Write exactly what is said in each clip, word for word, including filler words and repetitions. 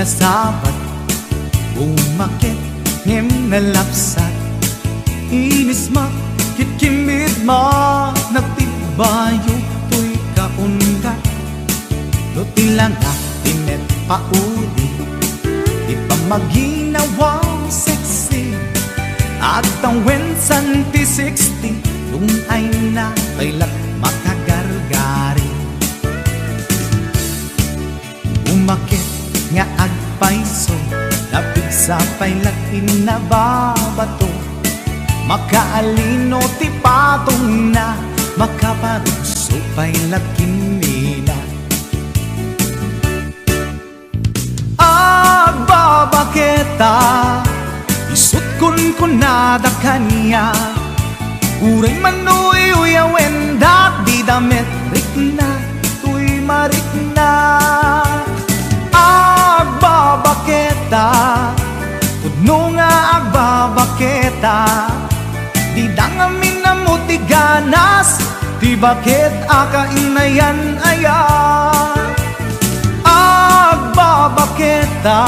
Nasabat, umaket, ngem nalapsat. Inismak, kitkimmit, nagtibbayo toy kaundat. No ti langak ti met pauli, ti pammaginawa sexy, agtawen san ti sixty, dun ay na pay la makagargari. Umaket nga agpayso, napigsa pay la ti nababato. Makaalino ti patongna, makaparugso pay la kimmina. Agbabaketa, isut' kunkunada kaniak. Uray man uyuyawen da, dida met rikna toy marikna. Agbabaketa, pudno nga agbabaketa, dida ngamin ammo ti ganas ti baket a kainayan-ayan. Agbabaketa,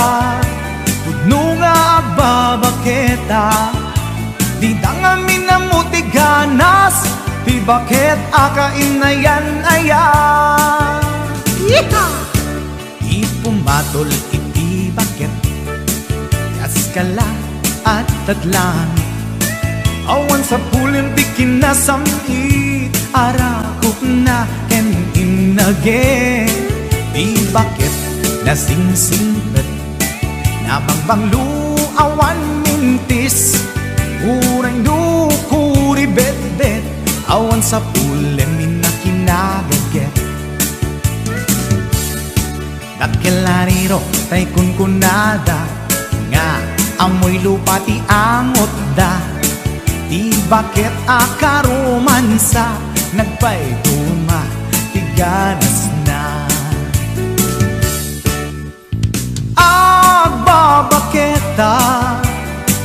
pudno nga agbabaketa, dida ngamin ammo ti ganas ti baket a kainayan-ayan. Yeehaw! Ti pumatol iti baket, kas kala, adda't langit. Awan sapulem ti kinasam-it, arakupna ken innage. Ti baket nasingsingpet, nabangbanglo, awan mintis. Uray no kuribetbet, awan sapulem inna kinagaget. Dakkel a riro tay kunkunada nga ammoy lupa ti angotda. Ti baket a karomansa, nagpaiduma ti ganasna. Agbabaketa,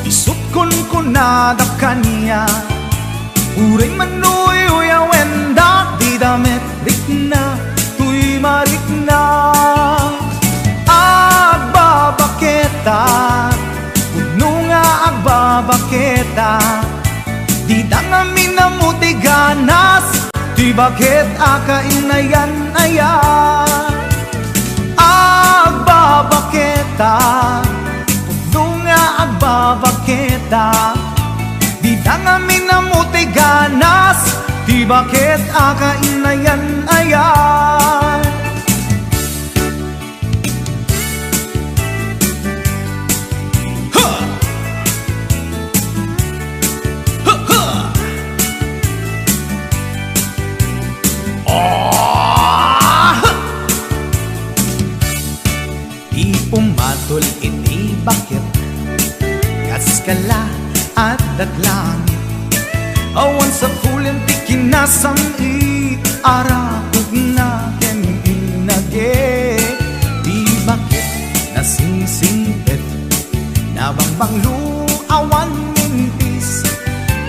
isut' kunkunada kaniak. Uray man uyuyawen da, dida met rikna toy marikna. Agbabaketa, pudno nga agbabaketa, dida ngamin ammo ti ganas ti baket a kainayan-ayan. Agbabaketa, pudno nga agbabaketa, dida ngamin ammo ti ganas ti baket a kainayan-ayan. Ha! Ha, ha! Ah! Ti pumatol iti baket, kas kala, adda't langit. Awan sapulem ti kinasam-it, arakupna ken innage. Ti baket nasingsingpet, nabangbanglo, awan mintis.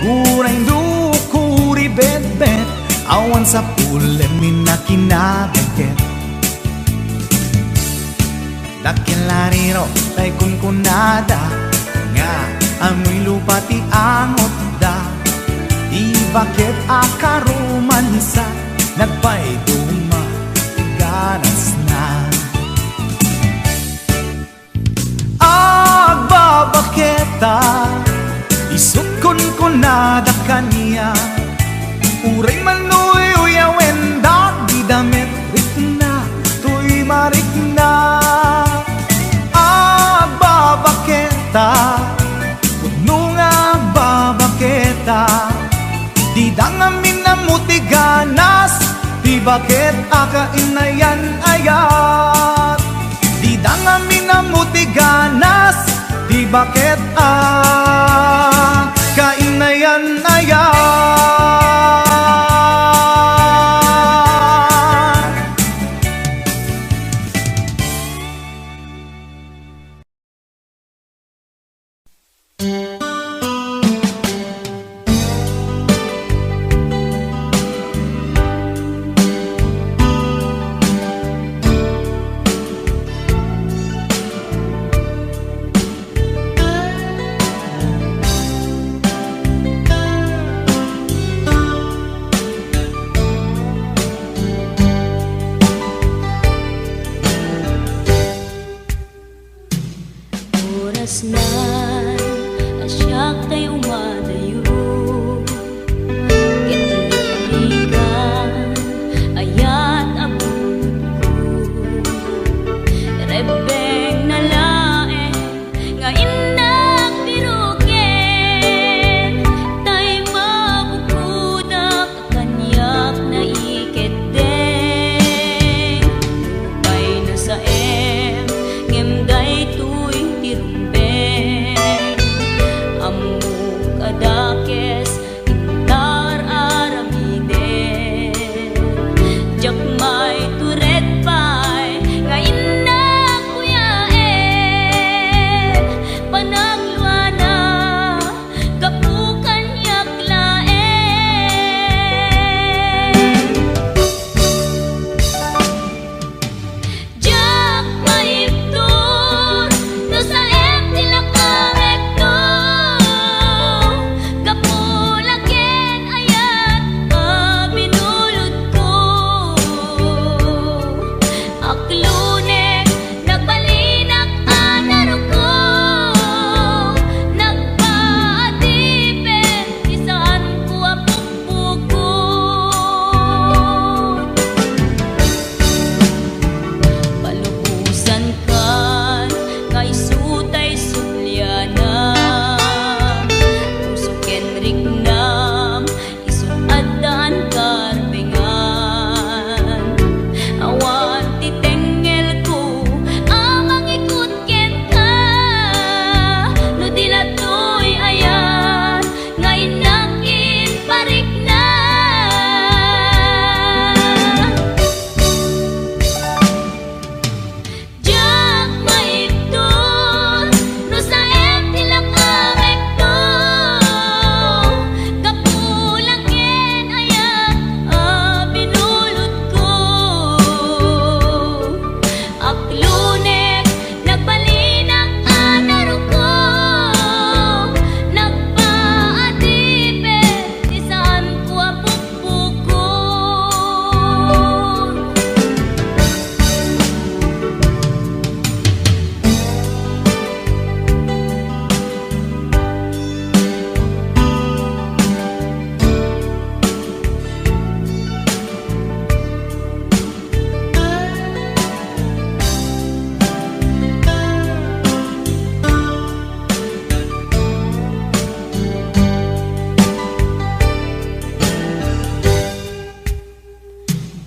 Uray no kuribetbet, awan sapulem inna kinagaget. Dakkel a riro tay kunkunada nga ammoy lupa ti angotda. Ti baket a karomansa, nagpaiduma ti ganasna. Agbabaketa, isut' kunkunada kaniak. Uray man uyuyawen da, dida met rikna toy marikna. Agbabaketa, pudno nga agbabaketa, dida ngamin ammo ti ganas ti baket a kainayan-ayan. Dida ngamin ammo ti ganas ti baket a kainayan-ayan.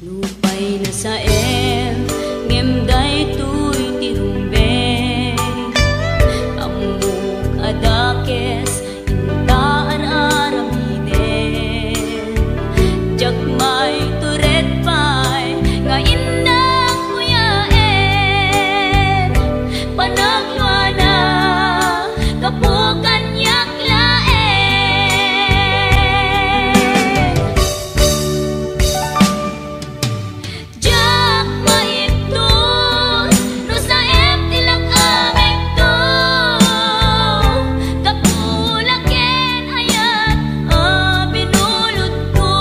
Nupay nasaem, ngem daytoy ti rumbeng. Ammok a dakes, inta ar-aramiden. Diak maitured pay nga innak kuyaen. Panagluana, gapu kaniak laeng. Diak maibtur no saem ti lak-amekto. Gapu la ken ayat a binulodko.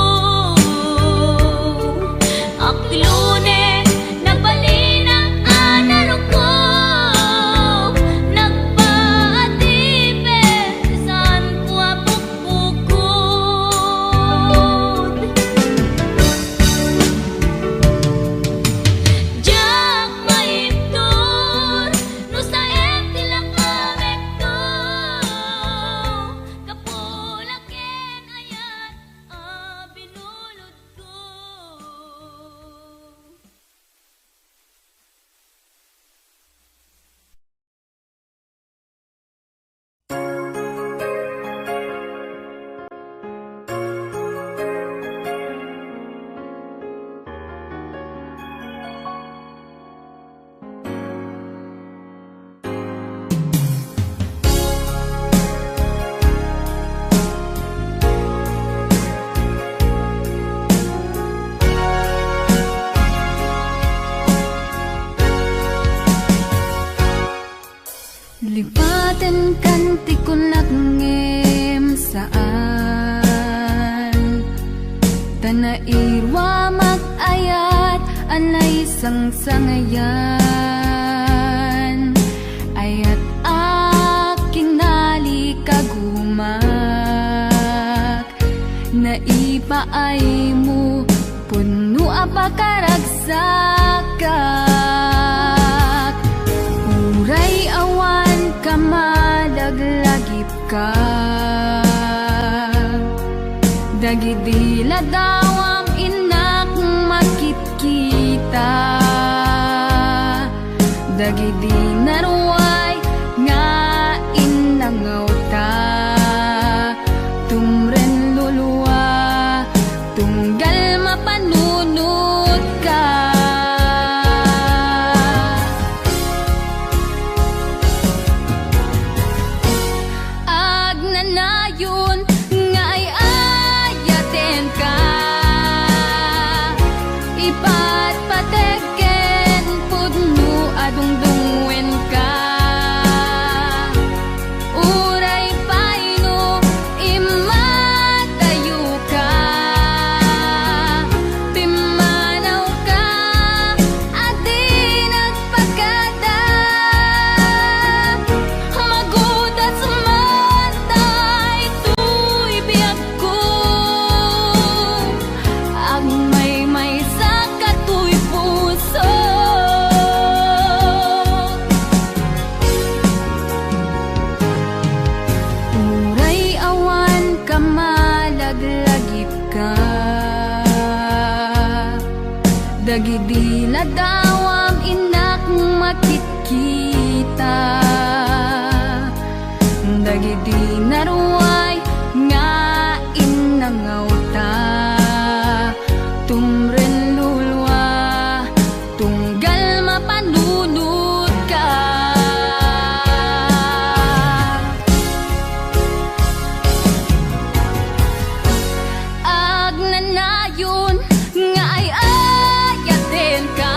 Aklone, nabalinak a naruko. Nagpaadipes, saanko a pukpukod. Diak maibtur no saem ti lak-amekto. Gapu la ken ayat a binulodko. Lipatenkan ti kunak ngem saan. Ta nairuamak ayat a naisangsangayan. Ayat a kinalikagumak. Naipaaymo, pudno a pakaragsakak. Uray awan ka, malaglagipka. Dagidi ladawam, innak makitkita. Dagidi naruay nga innangawta, tumren lulua, tunggal mapanunotka. Agnanayon nga ay-ayatenka, ipatpateg ken pudno a dungdungngoenka. Uray pay no immadayoka, pimmanawka a di nagpakada. Magudas man daytoy biagko, agmaymaysa katoy puso. Uray awan ka, malaglagipka. Dagidi ladawam, innak makitkita. Dagidi naruay nga innangawta, tumren lulua, tunggal mapanunotka. Agnanayon nga ay-ayatenka,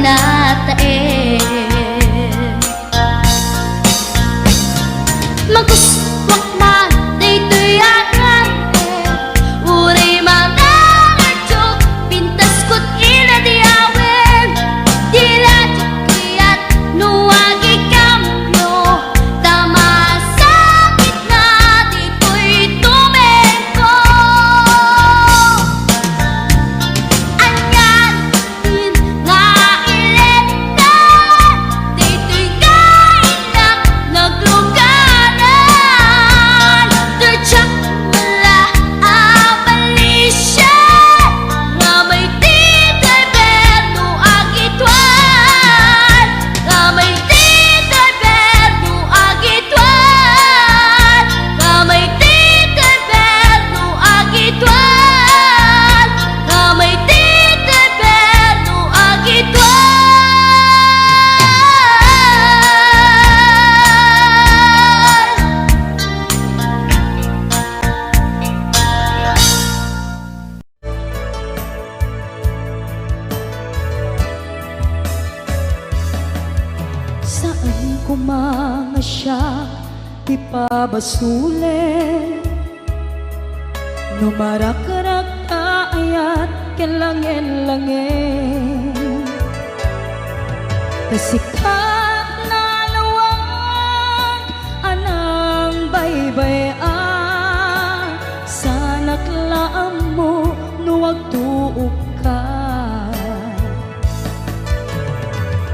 nataen. Magustuak man daytoy a kanta, uray man a radyo, pintasko ti inayawen. Di la ti kayat no agikambio, ta masakit na ditoy tumengko. Anian nga iletnan ditoy nga innak nagluganan. Diak la a balisian, nga may ti driver no agituan, nga may ti driver no agituan, nga may ti driver no agituan, nga may ti driver no agituan. Saan koma nga siak ti pabasolen, no marakrak ta ayat ken langen-langen. Ta sika nalawag a nangbaybay-a, saanak la ammo no agtuokka.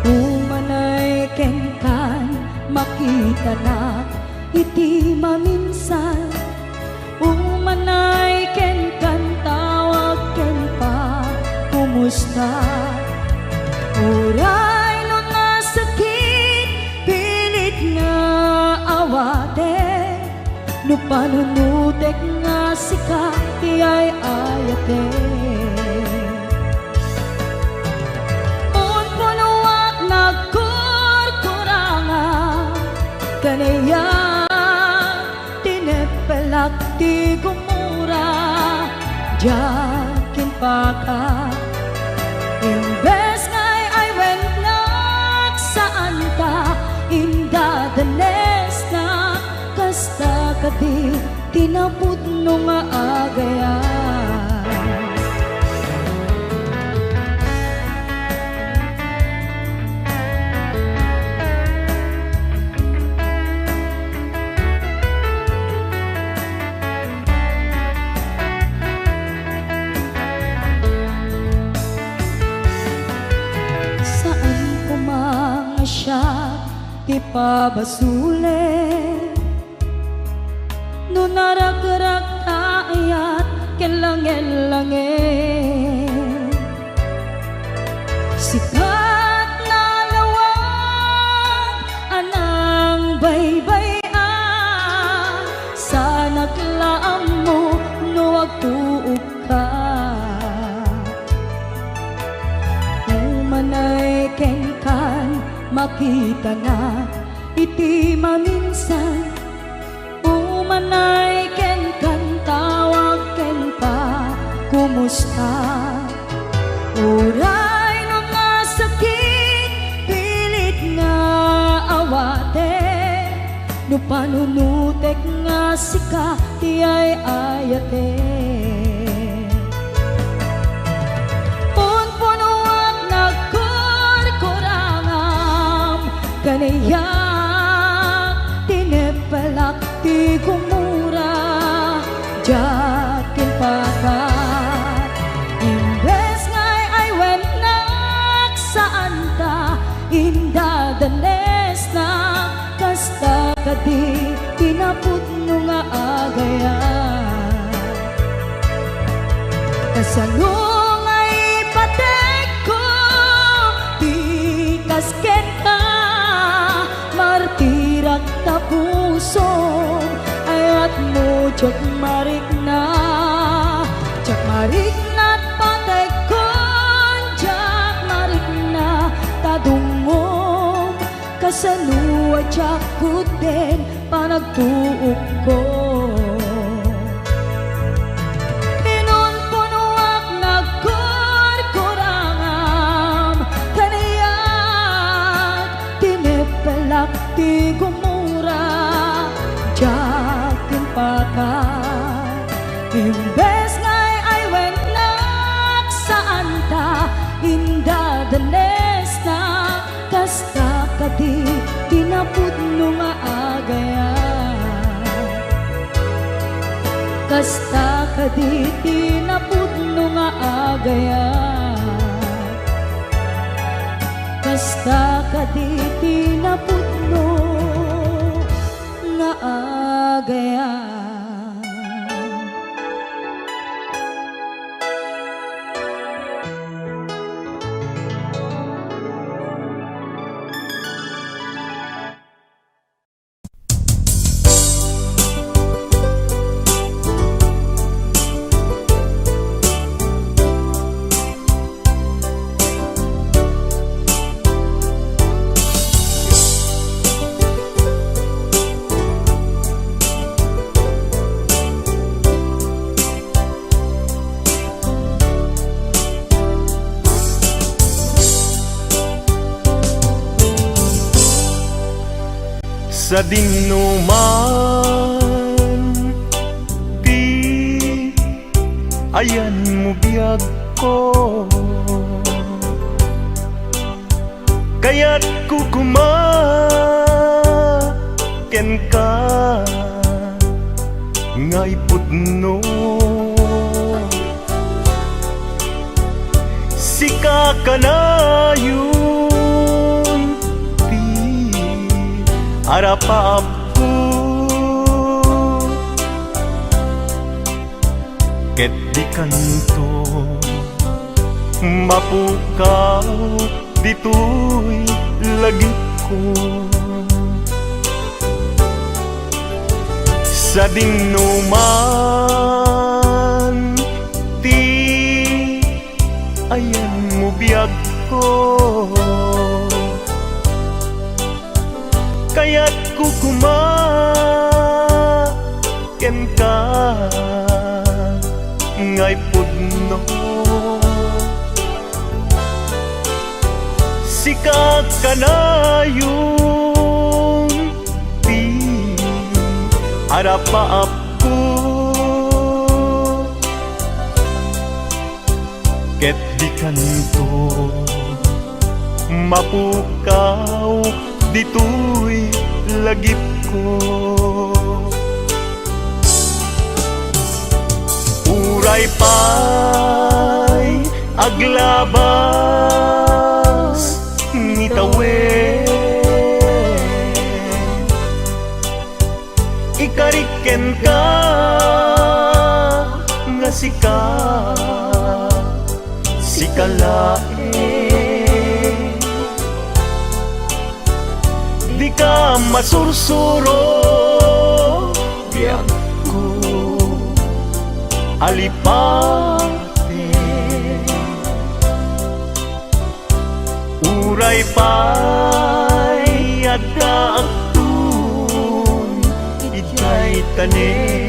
Umanay kenkan, makitanak iti maminsan. Umanay kenkan, tawag ken pakumusta. Uray no nasakit, pilit nga awatek, no panunotek nga sika ti ay-ayatek. Unpunoak nagkurkuranga, kaniak tineppelak ti gumura, diak impaka. Imbes nga ay-aywennnak, saanta indadanesna, kasta kadi ti napudno nga agayam. Saan koma nga siak ti pabasolen, no narakrak ta ayat ken langen-langen. Sika nalawag a nangbaybay-a, saanak la ammo no agtuokka. Umanay kenkan, makitanak iti maminsan. Umanay kenkan, tawag ken pakumusta. Uray no nasakit, pilit nga awatek, no panunotek nga sika ti ay-ayatek. Unpunoak nagkurkurangam, kaniak tineppelak ti gumura, diak impaka. Imbes nga ay-aywennnak, saanta indadanesna, kasta kadi ti napudno nga agayam. Kasano nga ipatekko ti kas kenka? Martirak ta pusom, ayatmo diak marikna, diak marikna ta patekkon, diak marikna ta dungngom. Kasano a diak kudden panagtuokko? Inunpunoak nagkurkurangam, kaniak Ti gumura, diak impaka. Imbes nga ay-aywetnak, saanta indadanesna. Kasta kadi ti napudno nga agayat. Kasta kadi ti napudno nga agayat. Kasta kadi ti napudno nga agayat. Sadinoman ti ayanmo biagko, kayatko koma kenka nga ipudno. Sika kanayon ti arapaapko, ket dikanto mapukaw ditoy lagipko. Sadinoman ti ayanmo biagko, kayatko koma kenka nga ipudno. Sika kanayon ti arapaapko, ket dikanto mapukaw ditoy lagipko. Uray pay aglabas ni tawen, ikarik kenka nga sika, sika laeng. Dika masursuro, biagko, alipate. Uray pay addaakton idiay tanem.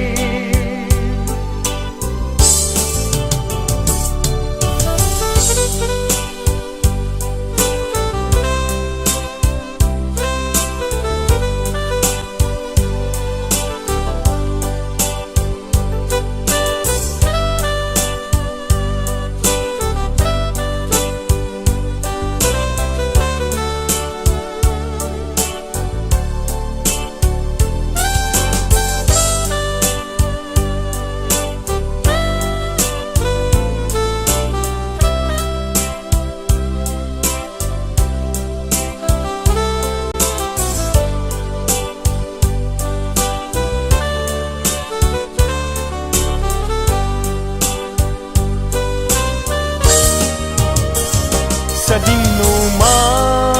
Sadinoman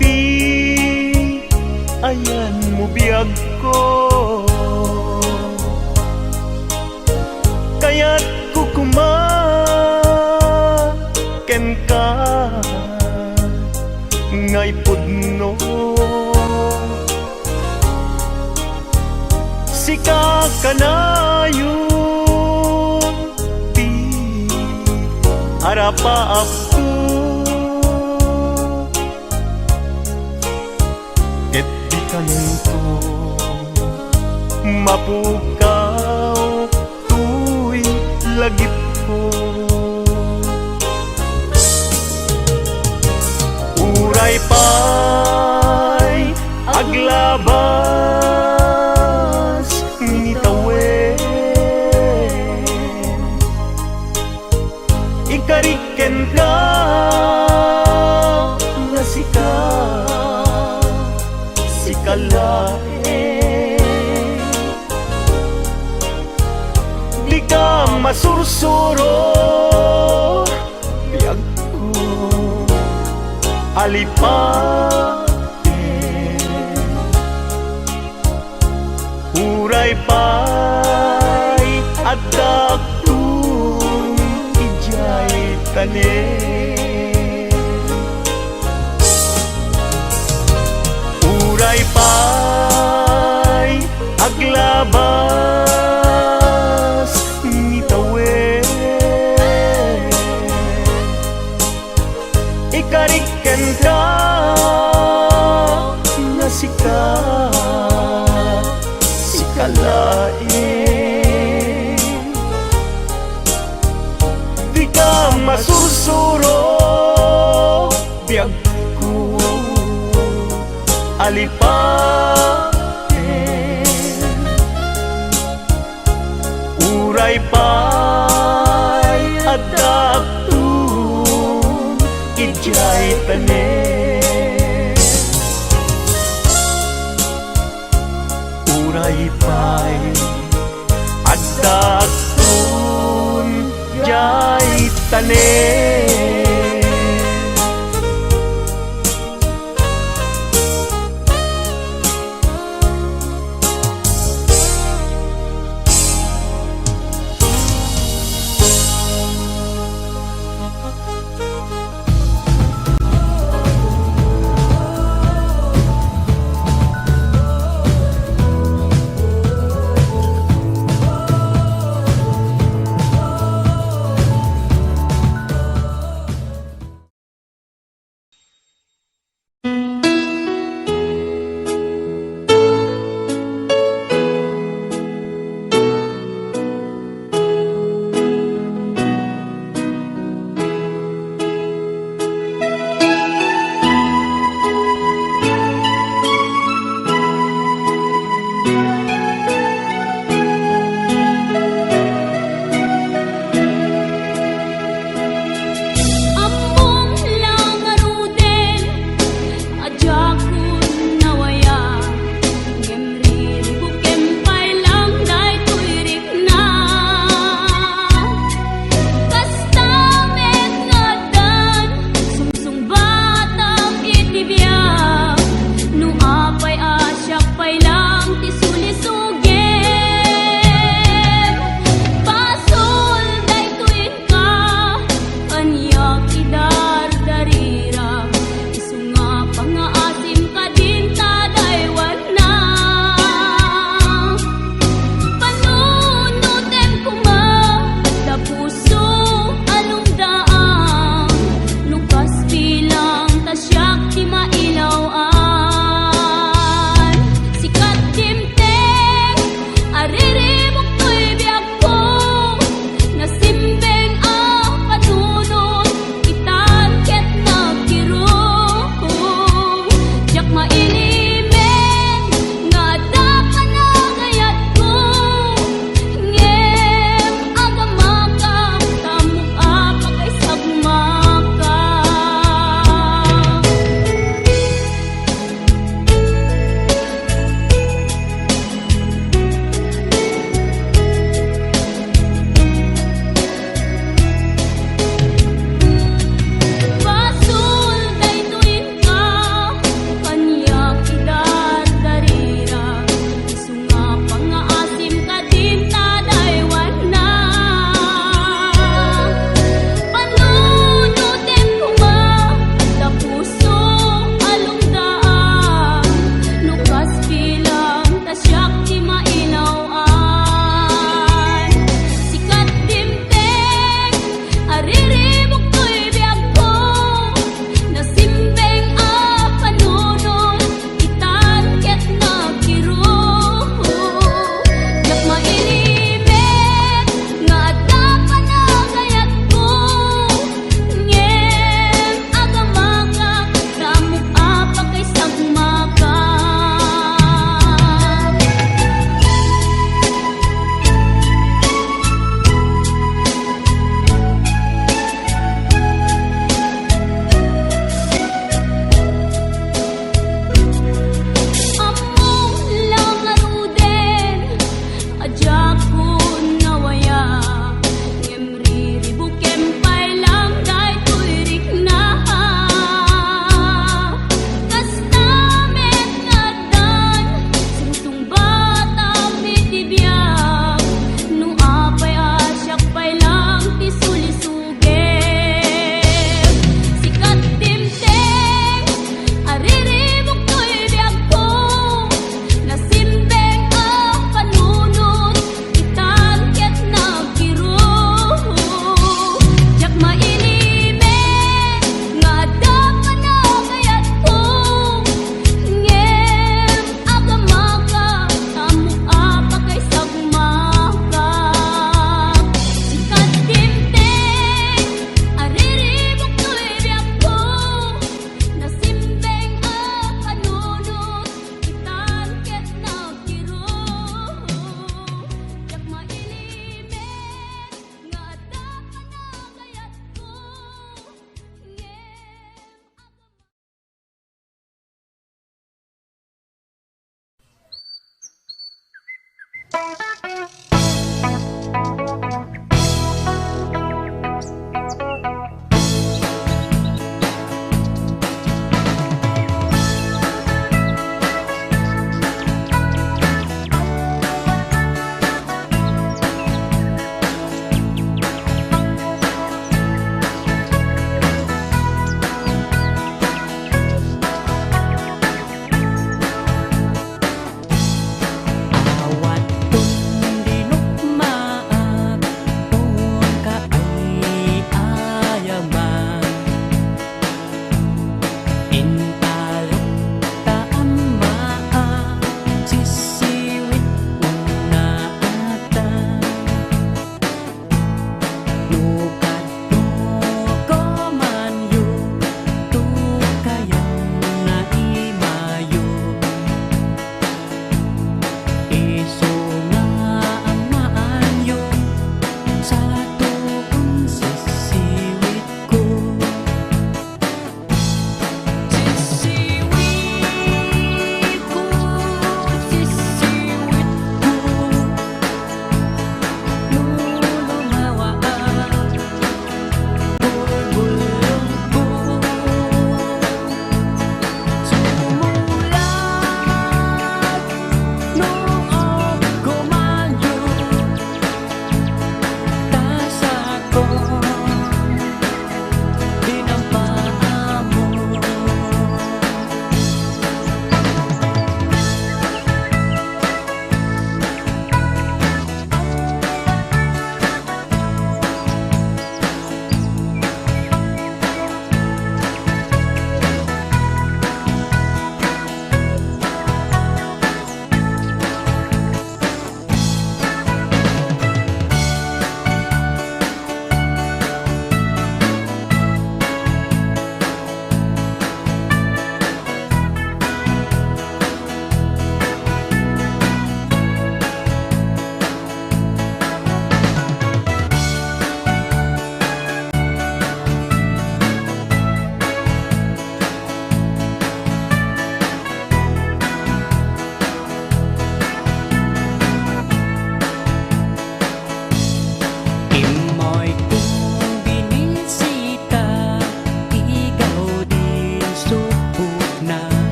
ti ayanmo biagko, kayatko koma kenka nga ipudno. Sika kanayon ti arapaapko, Kanento mapukaw toy lagipko. Uray pay aglabas ni tawen, ikarik kenka nga sika, sika laeng. Dika masursuro, biagko, alipaten. Uray pay addaakton idiay tanem. Uray pay aglabas ni tawen, ikarik kenka nga sika, sika laeng. Dika masursuro, biagko, alipaten. Uray pay addaakton idiay tanem. Uray pay addaakton idiay tanem.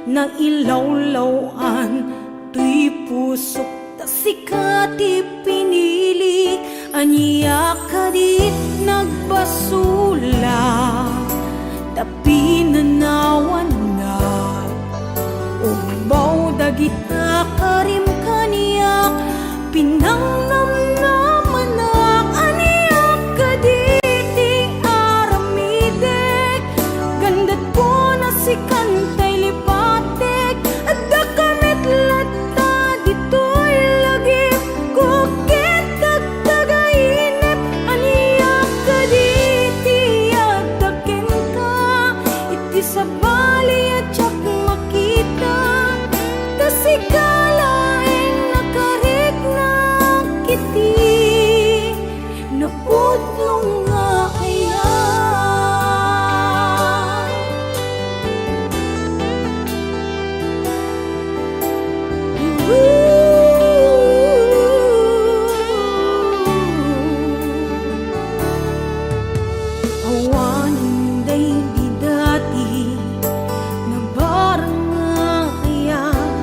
Nailawlaw-an toy pusok, ta sika ti pinilik. Ania kadi ti nagbasolak, ta pinanawannak? Umbaw dagita karim kaniak, pinangnamnamanak. Ania kadi ti aramidek? Gandatko na sikan tay lipatek. Addaka met latta ditoy lagipko ket tagtagainep. Ania kadi ti adda kenka iti sabali a diak makita? Ta sika laeng nakariknak iti napudno nga ayat. Awanen daydi dati nabarang nga ayat.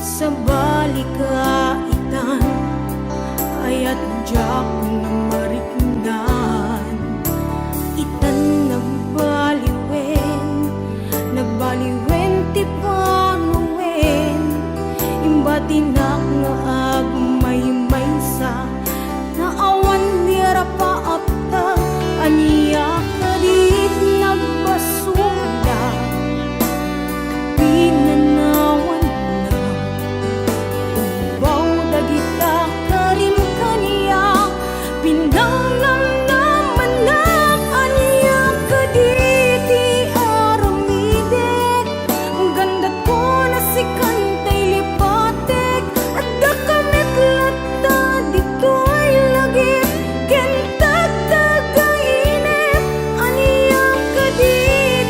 Sabali kaitan, ayat diak namariknan. Itan nagbaliwen, nagbaliwen ti panawen. Imbatinak nga agmaymaysa, ta awan ni rapaapta. Ania kadi ti nagbasolak? Pinanawannak. Umbaw dagita karim kaniak, pinangnamnamanak. Ania kadi ti aramidek? Gandatko na sikan tay lipatek. Addaka met latta ditoy lagip ken tagtagainep. Ania kadi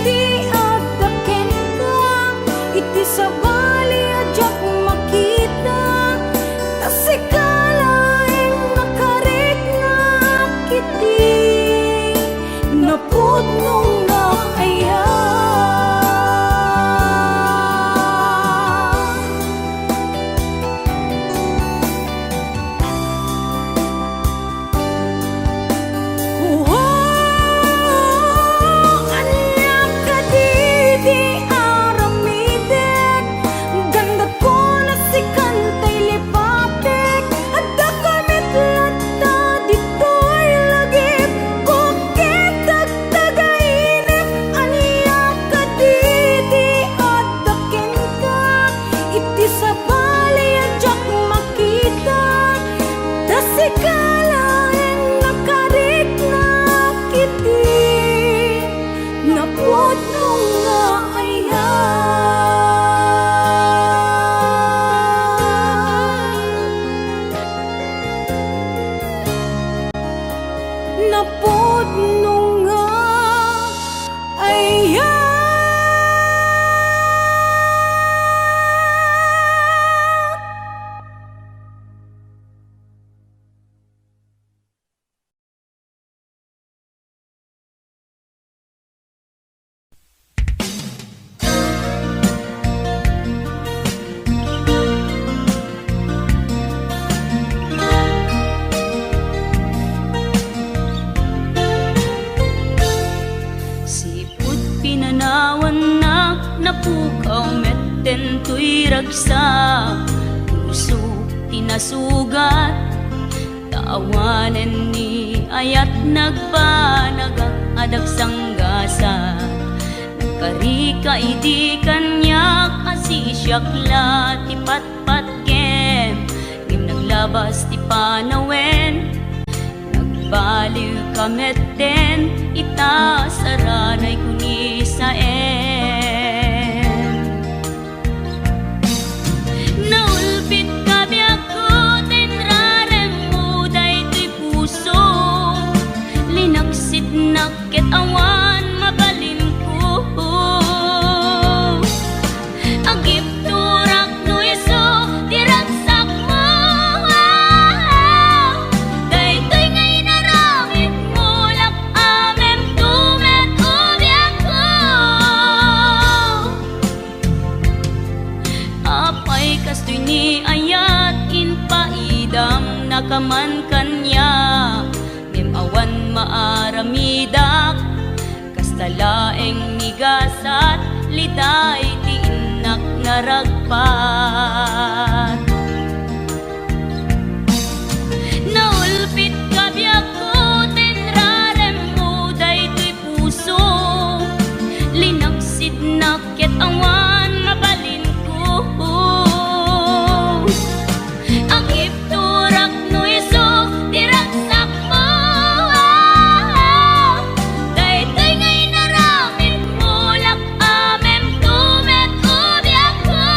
ti adda kenka iti sabali a diak makita? Ta sika laeng nakariknak iti napudno nga ayat. Ania kadi ti aramidek? Gandatko na sikan tay lipatek. Addaka met latta ditoy lagipko ket tagtagainep. Ania kadi ti adda kenka iti sabali a diak makita? Ta sika laeng nakariknak iti napudno nga ayat. Napudno nga ayat. Sipud pinanawannak, napukaw metten toy ragsak. Pusok ti nasugat, ta awanen ni ayat nagbanagak a dagsanggasat. Nagkarika idi kaniak a sisiak la ti patpatgem, ngem naglabas ti panawen. Nagbaliwka metten ita saranay kunisaen. Naulpitka biagko ta inraremmo daytoy puso. Linaksitnak ket awan mabalinko. Agibturak no isu ti ragsakmo. Daytoy nga inaramidmo, lak-amem to met ubiakko. ka man kaniak, ngem awan maaramidak. Kasta laeng migasat, liday ti innak naragpat. Naulpitka, biagko, ta inraremmo daytoy puso. Linaksidnak ket awan mabalinko. Agibturak no isu ti ragsakmo. Daytoy nga inaramidmo, lak-amemto met, o biagko.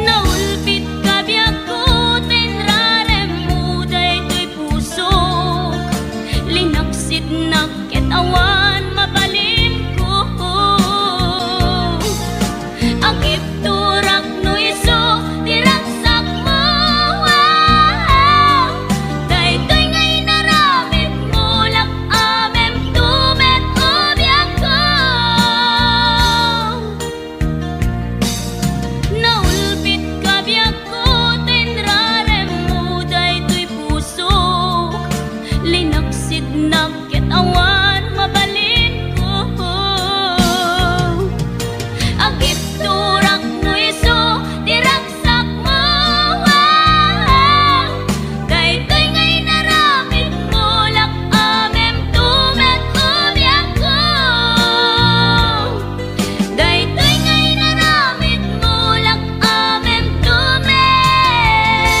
Naulpitka, biagko, ta inraremmo daytoy pusok. Linaksidnak ket awan mabalinko. Agibturak no isu ti ragsakmo. Daytoy nga inaramidmo, lak-amemto met, o biagko. Naulpitka, biagko, ta inraremmo daytoy pusok. Linaksidnak ket awan mabalinko. Agibturak no isu ti ragsakmo. Daytoy nga inaramidmo, lak-amemto met, o biagko. Daytoy nga inaramidmo, lak-amemto met,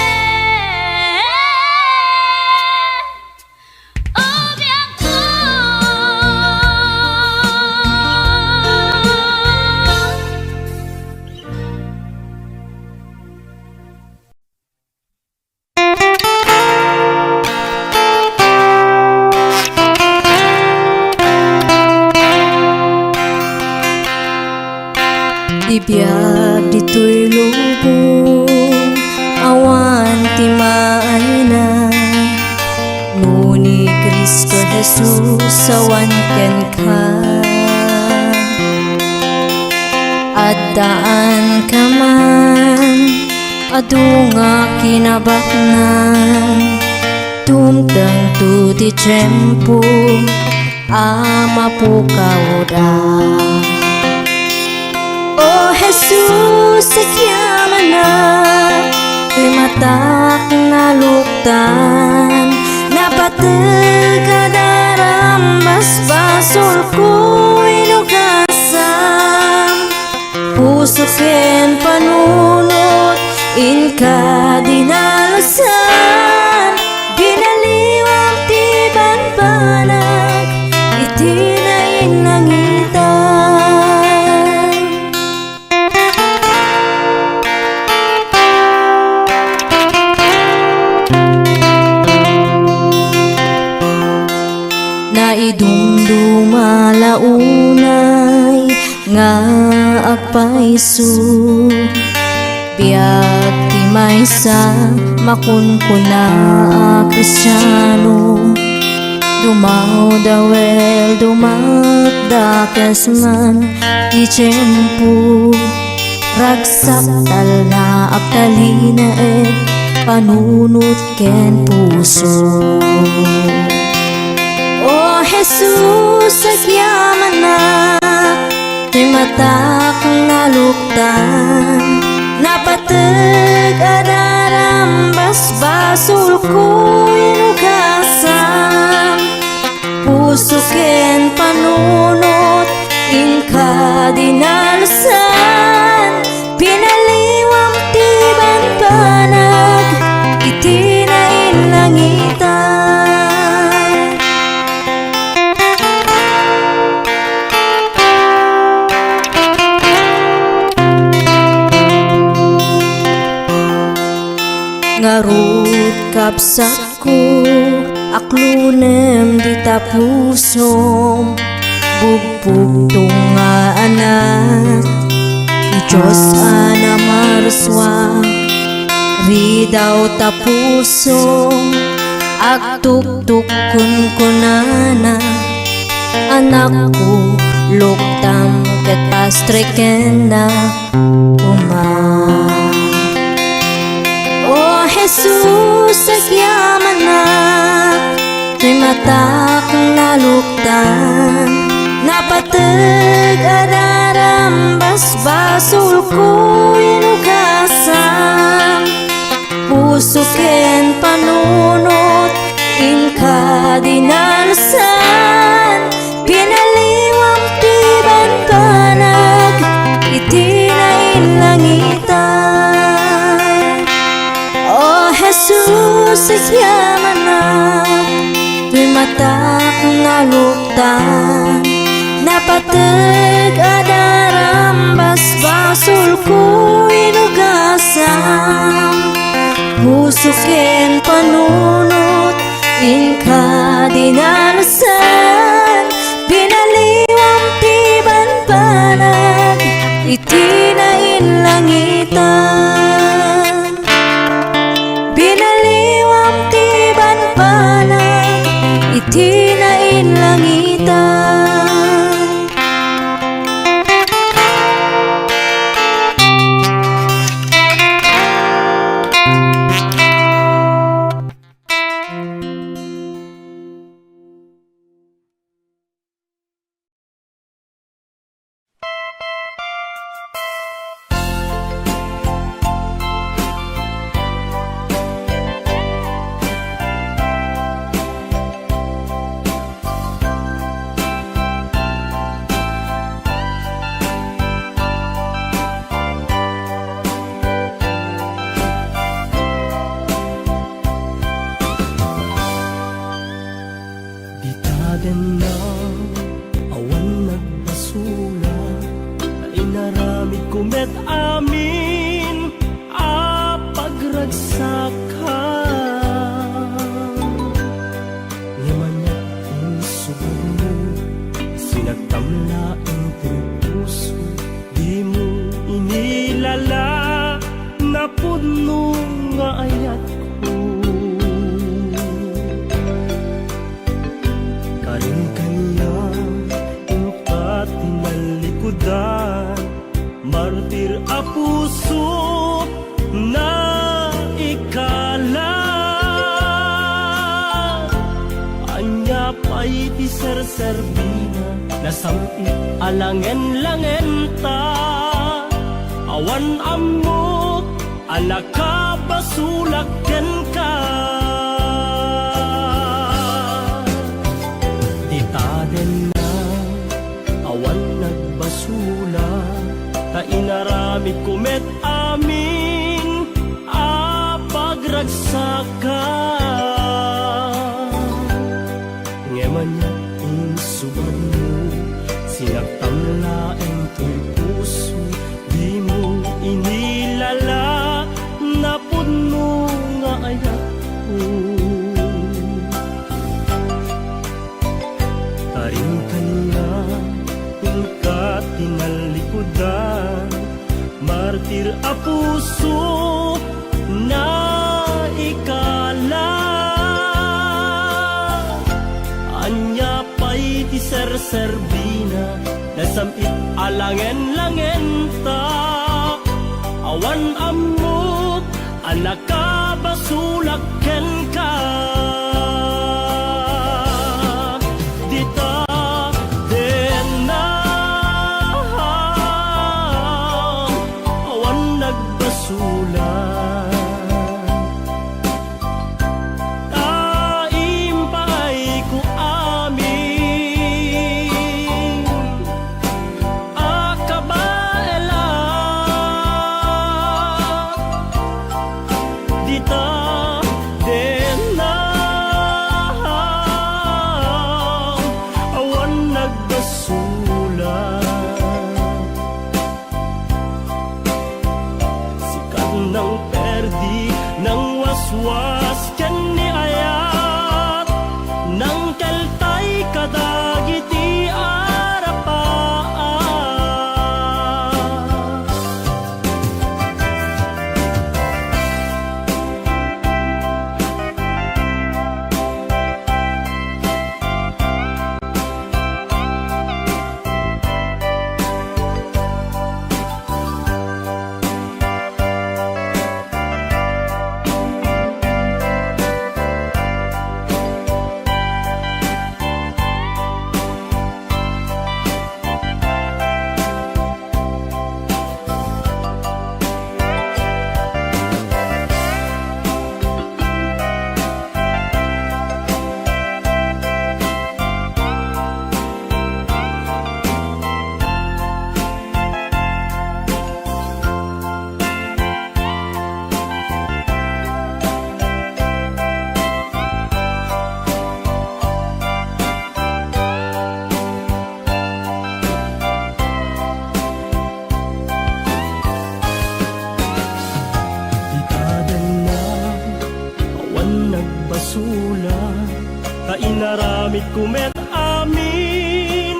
o biagko. Ti biag ditoy lubong, awan ti maayna. No ni Cristo Jesus awan kenka, addaanka man, adu nga kinabaknang. Dumtengto ti tiempo a mapukawda. O Jesus, agyamanak, ti matak naluktan, napateg a daram, basbasolko, inugasam. Puso ken panunot, inka dinalusan, binaliwam ti banbanag iti nainnangitan. Naidumduma la unay nga agpayso. Biag ti maysa makunkuna a Kristiano. Dumawdaw ket dumadakes man ti tiempo. Ragsaktalna, agtalinaed panunot ken puso. O Jesus, agyamanak, ti matak naluktan, napateg a daram, basbasolko, inugasam. Puso ken panunot, inka dinalusan, pinaliwam ti banbanag iti nainnangitan. Ngarud, kabsat ko, aklonem dita pusom. Pugpugto nga anak, ti Dios a namarsua, ridaw ta puso, agtuktok kunkunana, anakko, luktam ket pastreken koma. O Jesus, agyamanak, toy matak naluktan, napateg a daram, basbasolko inugasam, puso ken panunot inka dinalsan, pinaliwam ti banbanag iti nainlangitan. O Jesus, agyamanak, toy matak naluktan, napateg a daram, basbasolko inugasam, puso ken panunot inka dinalsan, pinaliwam ti banbanag iti nainlangitan. Pinaliwam ti banbanag iti nainlangitan. Dita denna, awan nagbasula, ta inaramidko met amin a pagragsakka. Ngem ania ti insubadmo, sinagtam laeng ti puso, dimo inilala, napudno nga ayatko. Karin kaniak, inka ti nallikudan, martir a puso, naikala. Ania pay ti serserbina, nasam-it a langen-langenta? Awan ammok a nakabasolak kenka. Dita denna, awan nagbasula, ta inaramidko met amin a pagragsakka. Ngem ania ti insubadmo, sinagtam laeng toy puso, dimo inilala, napudno nga ayatko. Karin kaniak, inka ti nallikudan, martir a puso, naikala. Ania pay ti serserbina, nasam-it a langen-langenta? Awan ammok a nakabasolak kenka. Dita denna, awan nagbasula, ta impaayko amin a kabaelak. Dita denna, Inaramidko met amin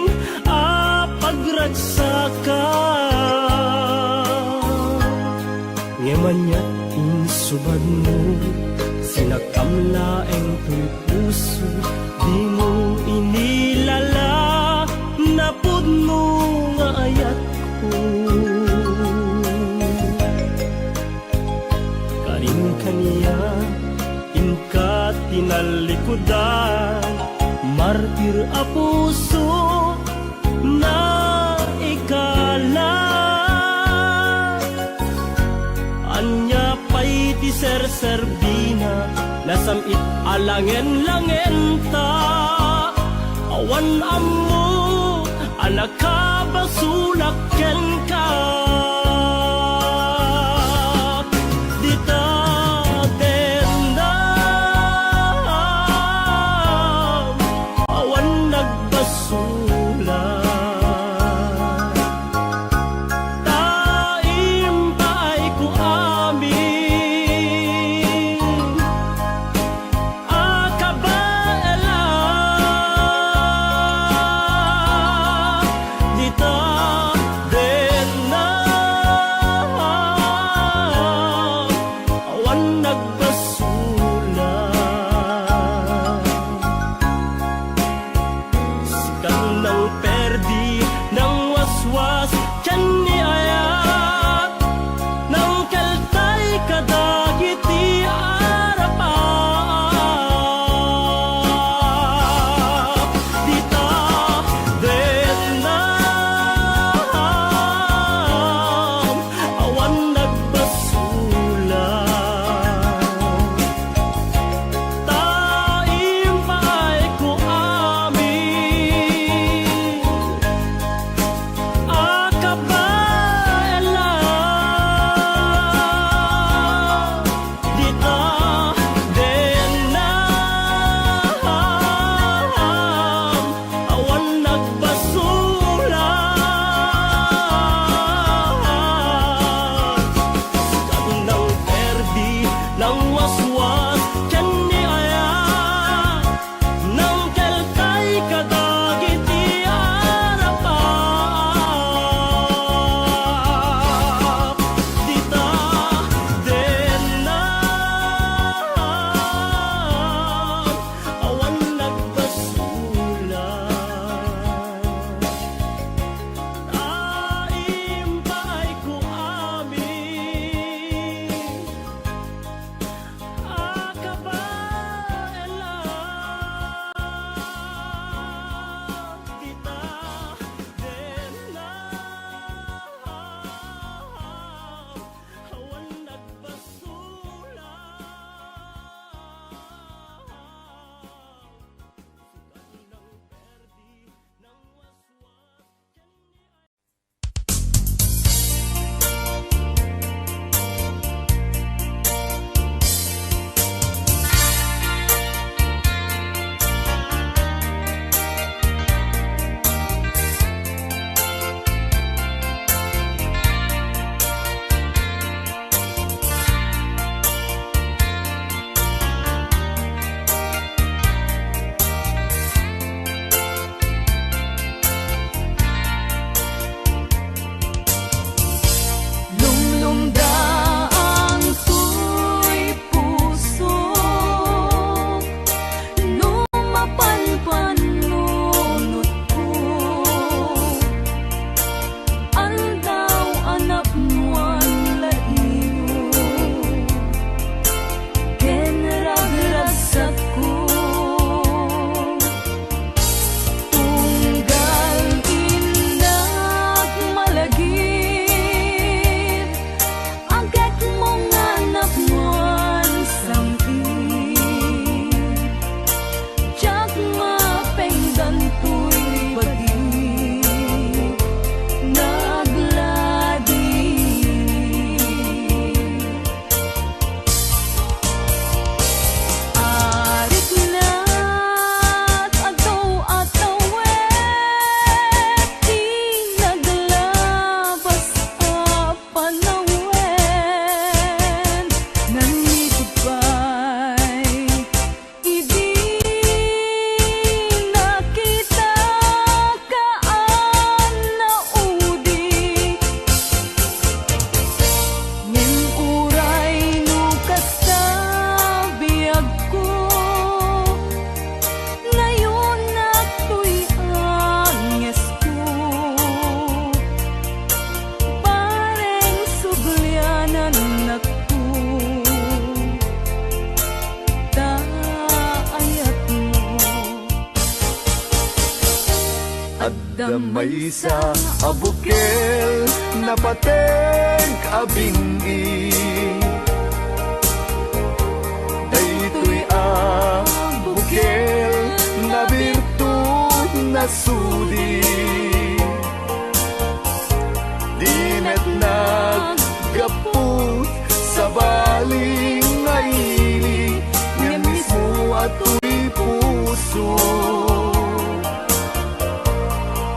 a pagragsakak. Ngem ania insubadmo, sinakam laeng toy puso, dimo inilala napudno nga ayatko. Karin kaniak, inka tinallikudan, martir a puso, naikala. Ania pay ti serserbina, nasam-it a langen-langenta, awan ammo a nakabasolak kenka. Dita dennam, awan nagbasolak. Ta impaayko amin a kabaelan dita dennam, awan nagbasolak. Sikan Adda maysa a bukel, napateg a bin-i. Daytoy a bukel, nabirtud, nasudi. Di met naggapu, sabali nga ili, ngem mismo a toy puso.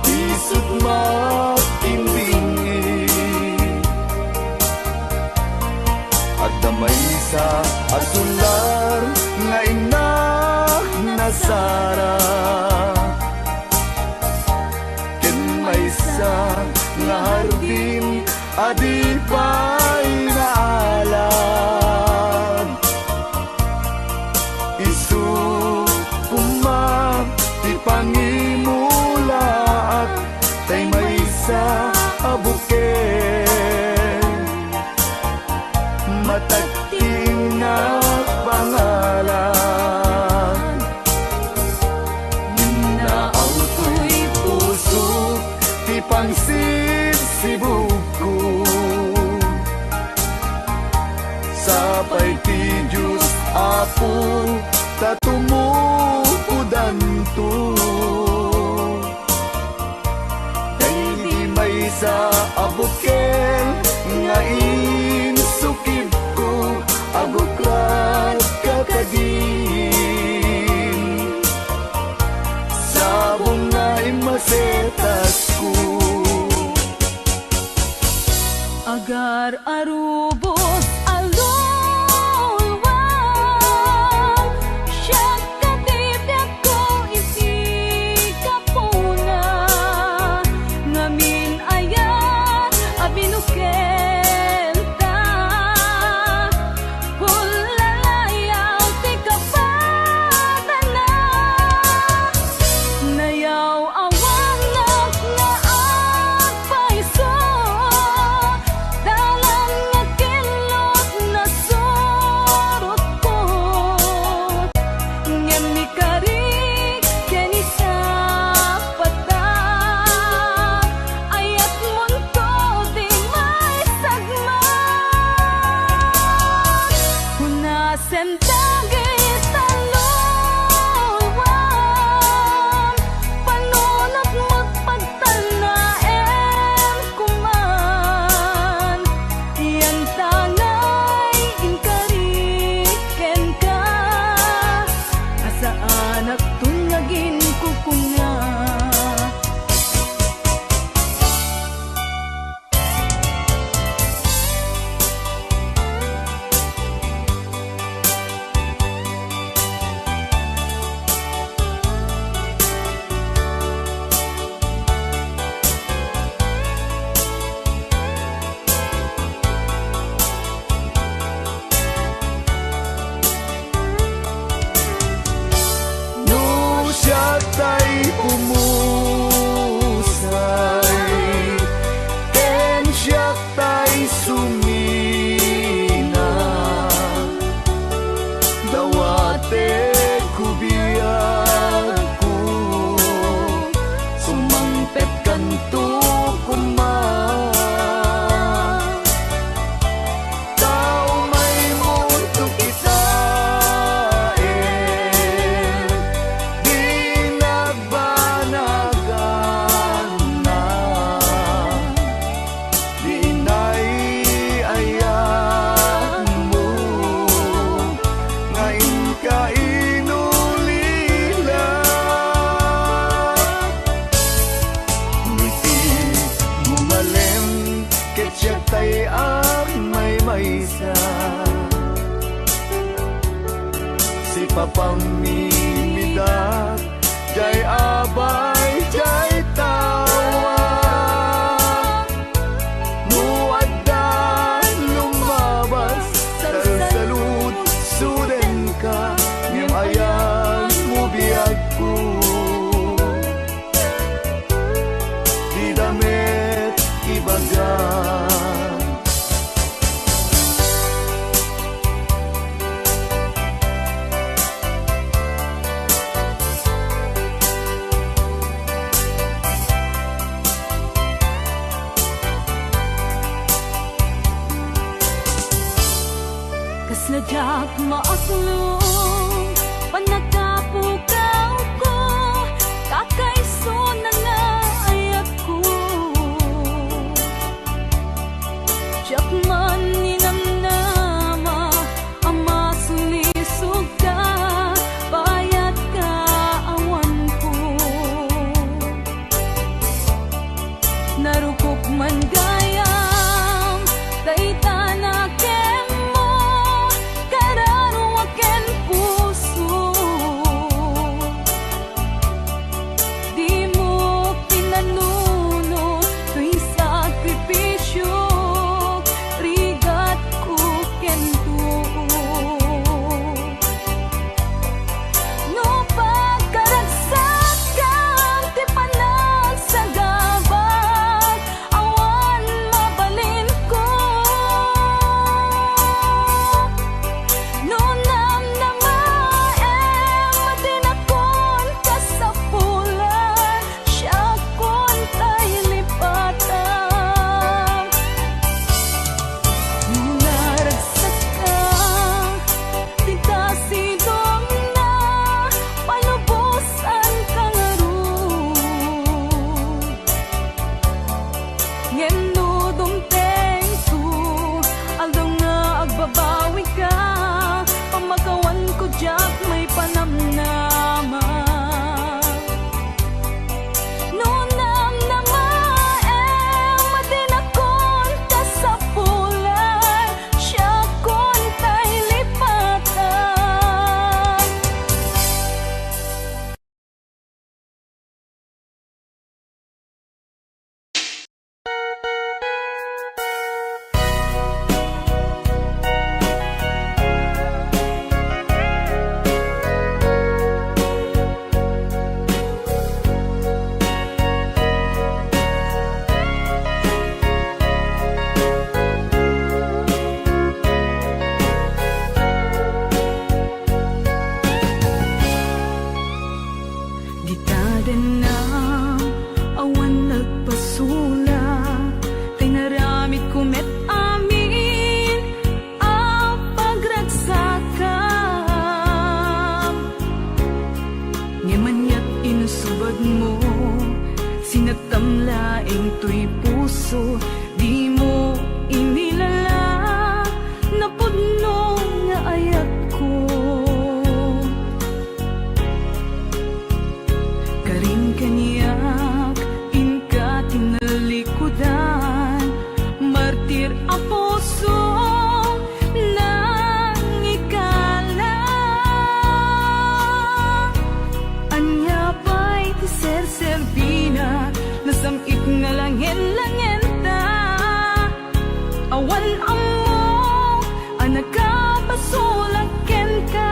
Isut' makimbing-i. Adda maysa a sular nga inna nasara, ken maysa nga hardin a di pay naalad. Isu koma ti pangimulaak, tay maysa a bukel, matagting a pangalan. Inna, aw toy puso ti pangsibsibugko. Sapay ti Dios, Apo, ta tumupodanto. Daydi maysa a bukel nga insukibko, agukrad ka kadin. Sabong nga immasetasko. Agar a rubos a luluam, siak ti biagko iti gapuna, ngamin ayat a binukelta. Pulalayaw ti kapadana, nayaw-awanak nga agpayso, dalan nga kinlot nasurotko, ngem ni Karik ken ni Sapata, ayatmonto ti maisagmak. Hunasen dagita luluam, panunotmo pagtalnaem koman. Yantangay inkari kenka, a saanakton nga aginkukuna. No siak tay pumusay, ken siak tay sumina, dawatek ko biagko, sumangpetkanto koma. Tao may mundo kitaen, di nagbanagan na, di inay ayatmo, nga inka inulila. Ngiti mo malem, ket siak tay agmaymaysa. Sipapamimidak, jay abay, jay tawa. No adda lumabas, salsalud, sudenka, ngem ayanmo biagko. Dida met ibaga. Maaslong pannakapukawko, kakaisuna nga ayatko. Diak man ninamnama a masulisogka, payatka awanko. Narukop man gayam, dayta nakemmo, kararua ken puso. Dimo pinanuno toy sakripisio, rigatko ken too. No pagkaragsakkam ti panagsagabak, awan mabalinko. No namnamaem a dinakon kasapulan, siakon tay lipatan. No naragsakkam, dita sidongna, palubosanka ngarud. Ngem no dumtengto, aldaw nga agbabawika, pamakawanko diak maipanamnama. No namnamaem a dinakon kasapulan, siakon tay lipatan. Dita dennam, awan nagpasulak, tay naramidko met amin a pagragsakam. Ngem aniat insubadmo, sinaktam laeng toy puso, dimo inilala, napudno nga ayatko. Karin kaniak, inka tinalikudan, martir a puso, nangikala. Ania pay ti serserbina, nasam-it nga langen-langenta? Awan ammo a nakapasulak kenka.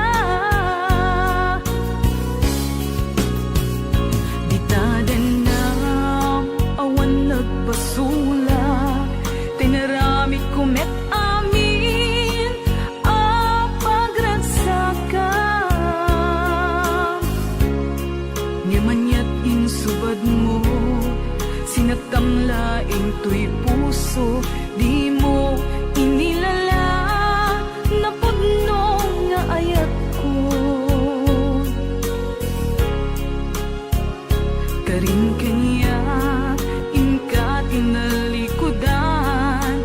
Dita dennam, awan nagpasulak, tay naramidko met amin a pagragsakam. Ngem aniat insubadmo, sinaktam laeng toy puso, dimo inilala, napudno nga ayatko. Karin kaniak, inka tinalikudan,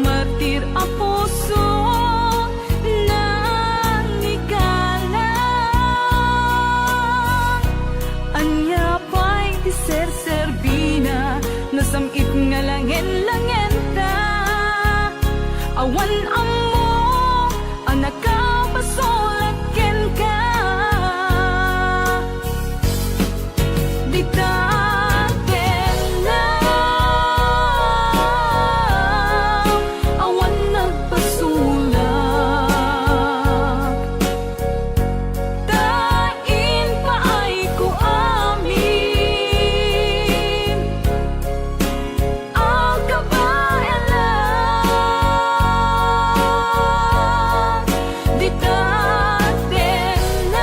martir a puso, nangikala. Ania pay ti serserbina, nasam-it nga langen-langenta? Awan ammo a nakapasulak kenka. Dita dennam, awan nagpasulak, ta impaayko amin a kabaelan. Dita dennam,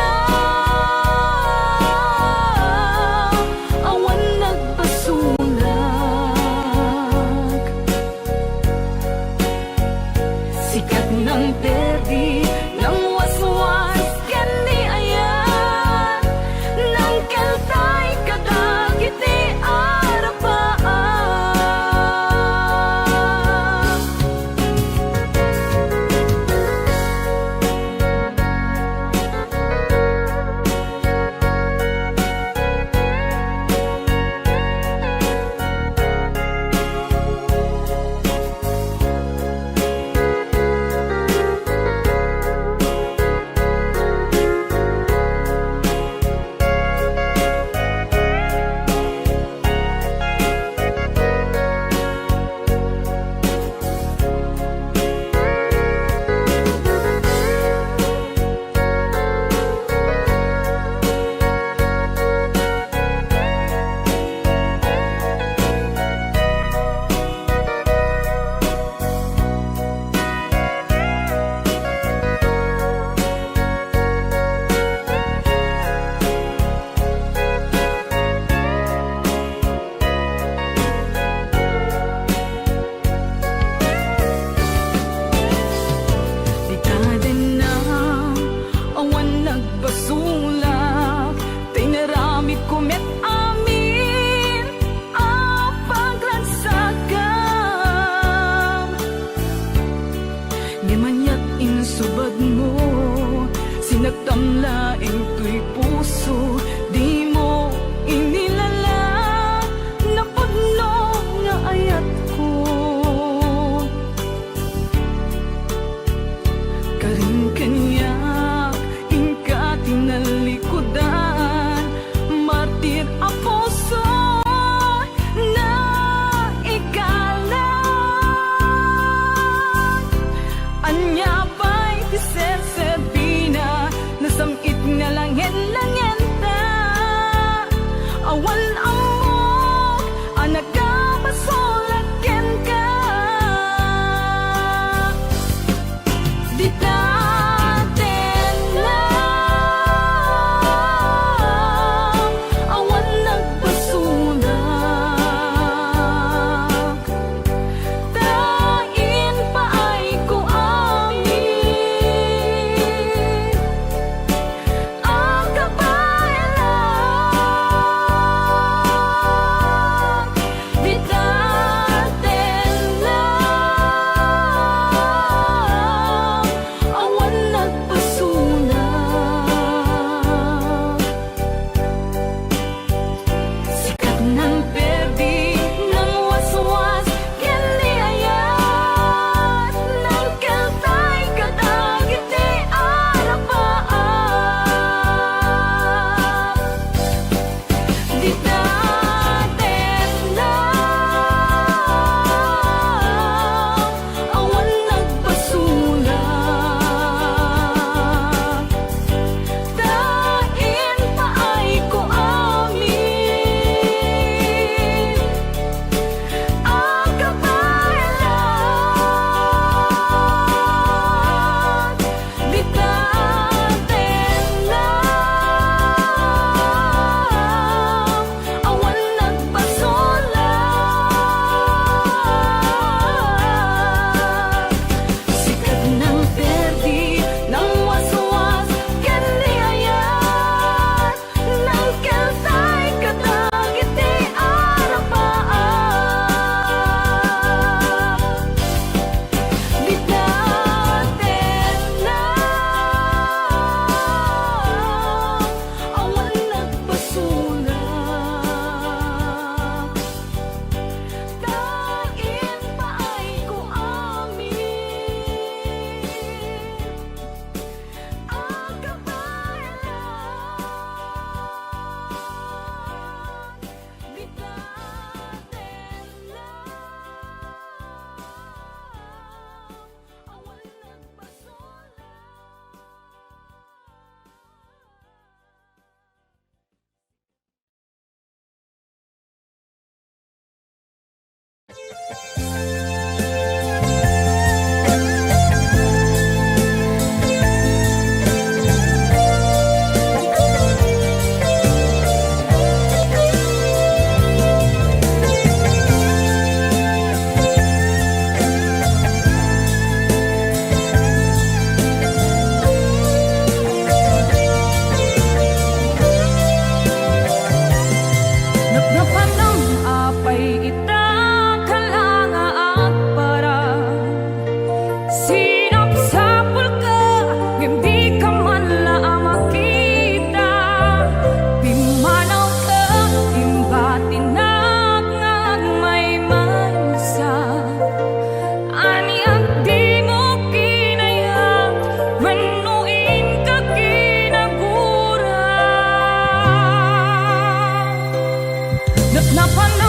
Napan